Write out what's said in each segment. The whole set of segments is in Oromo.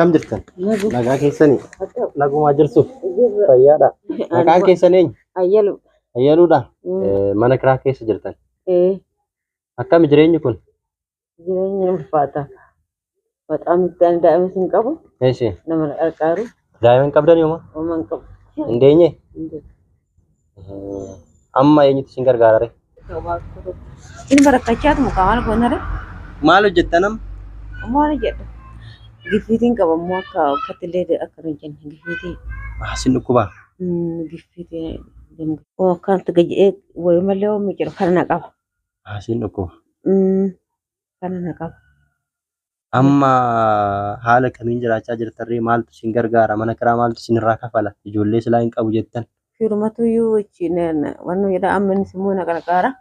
Akkam jirtan? Nagaa keessanii? Nagumaa jirtu? Fayyaadha. Maqaan keessan eenyu? Ayyalu. Ayyaluudha. Mana kiraa keessa jirtan. Akkami jireenyi kun? Jireenyi ulfaata. Baxaam itti ani daa'ima sin qabu. Eessi. Nama na qarqaaru. Daa'ima hin qabdan yooma? Homaa hin qabu. Hin deenye? Amma eenyutu isin gargaara ree? Inni rakkachaa mukaa maal goonare? Maal hojjettan amma? Maal jedhu? Giffiitiin qaba immoo akka uffatti illee akka hin jenne giffiitii. Ah, sin dhukkubaa? Giffiitii. Akkanatti gadi wayii malee oomishni jiru kana na qaba. Ah, sin dhukkuba. Kana na qaba. Amma haala kamiin jiraachaa jirtan ree? Maaltu isin gargaara? Mana kiraa maaltu isin irraa kafala? Ijoollee silaa hin qabu jettan. Firumatuyyuu wanni jedha amma innis immoo na qarqaara.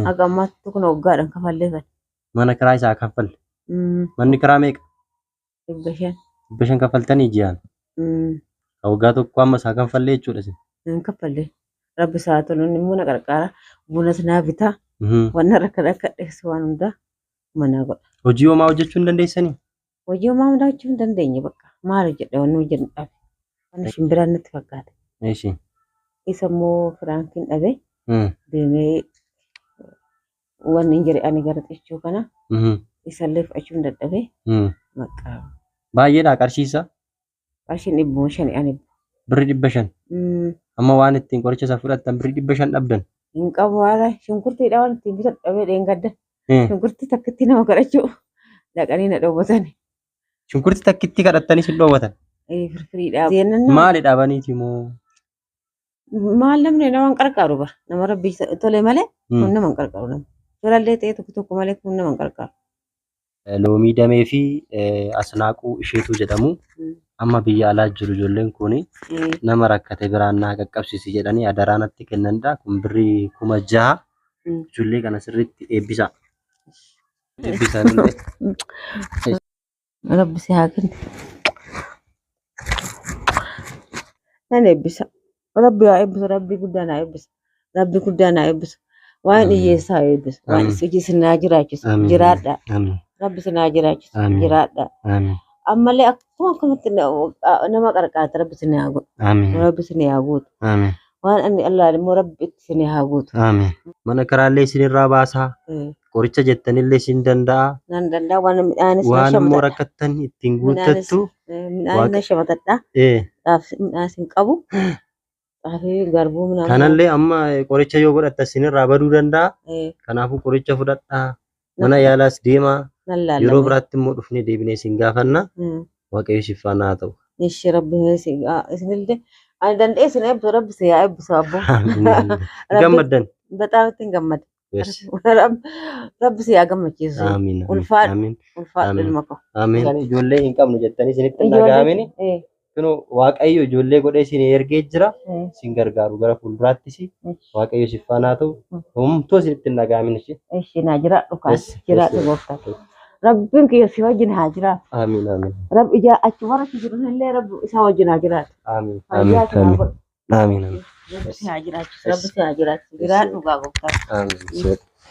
Haga ammaatti kun waggaadhaan kafallee kan. Mana kiraa isaa kaffalle. Manni kiraa meeqa? 500. 500 kaffaltanii ji'aan. Waggaa tokko amma isaa kaffallee jechuudha isin. Hin kaffallee. Rabbi isaa tolu inni immoo na qarqaara. Bunas naa bitaa. Wanna rakka rakkadhees waan hundaa manaa godha. Hojii homaa hojjechuu hin dandeessanii? Hojii homaa hojjechuu hin dandeenye bakka. Maal hojjedha wanni hojjedhu dhabe. Wanni shimbiraan natti fakkaate. Eeshi. Isa immoo firaankiin dhabe deemee wanni hin jedhe ani gara xichuu kana isallee fudhachuu hin dadhabe. Bakka Baay'eedha qarshiisa. Qarshiin 500 ani. Birri 500. Amma waan ittiin qoricha isa fudhattan birri 500 dhabdan. Hin qabu haala shunkurtiidha waan ittiin bitadhu dhabee dheengadda. Shunkurtii takkitti nama kadhachuu dhaqanii na dhoowwatan. Shunkurtii takkitti kadhattanii sin dhoowwatan. Firfiriidha. Maali dhabaniiti moo? Maal namni nama hin qarqaaru bara. Nama rabbi tole malee kun nama hin qarqaaru nama. Tolallee ta'e tokko tokko malee kun nama hin qarqaaru. Loomii Damee fi Asnaaquu Isheetuu jedhamu. Amma biyya alaa jiru ijoolleen kun nama rakkate biraan naa qaqqabsiisi jedhanii adaraa natti kennanidha. Kun birrii 6000. Ijoollee kana sirriitti eebbisaa. Eebbisaa illee. Rabbi si haa kennu. Nan eebbisa. Rabbi haa eebbisu. Rabbi guddaan haa eebbisu. Rabbi guddaan haa eebbisu. Waan Amiin. hiyyeessaa haa eebbisu. Waan Amiin. iji isin haa jiraachisu. Amiin. Jiraadha. Amiin. Rabbi isin haa jiraachisu. Amiin. Jiraadha. Amiin. Ammallee akkuma akkamatti nama qarqaata Rabbi isin haa godhu. Amiin. Rabbi isin haa guutu. Amiin. Waan inni allaale immoo Rabbi itti isin haa guutu. Amiin. Mana kiraallee isinirraa baasaa. Qoricha jettanillee isin danda'a. Nan danda'a waan midhaanis na Waan immoo shamatadha. rakkattan ittiin Midhaanis guuttattu. midhaanis na shamatadha. Xaafii midhaanis hin qabu. Xaafii garbuu midhaan. Kanallee amma qoricha yoo godhattan isinirraa baduu danda'a. Kanaafuu qoricha fudhadhaa. Mana yaalaas deemaa. Nan laalama. Yeroo biraatti immoo dhufnee deebinee isin gaafanna. Waaqayyo siif faana haa ta'u. Ishi Rabbi isinillee ani danda'ee isin eebbisu Rabbi si haa eebbisu abboo. Gammaddan. Bexaam ittiin gammada. Yes. Rabbi si haa gammachiisu. Amiin. Ulfaadhu. Amiin. Ulfaadhu Amiin. ilma koo. Amiin. Ijoollee hin qabnu jettanii isinitti hin dhaga'amini. Kunoo Waaqayyo ijoollee godhee isin ergee jira. Isin gargaaru gara fuulduraattis Waaqayyo siif faana haa ta'u. Homtuu isinitti hin dhaga'amin ishee. Ishi naa jiraadhu kaa. Yes, yes, Jiraadhu yes. gooftaa. Rabbiin kiyya si wajjin haa jiraatu. Amiin. Amiin. Rabbi ijaa achi warra si jiru illee Rabbi isaa wajjin haa jiraatu. Amiin. Fayyaa Amiin. si haa Amiin. godhu. Amiin. Amiin. Rabbi si haa jiraachisu. Rabbi si haa jiraachisu. Jiraadhu gaa gooftaa. Amiin.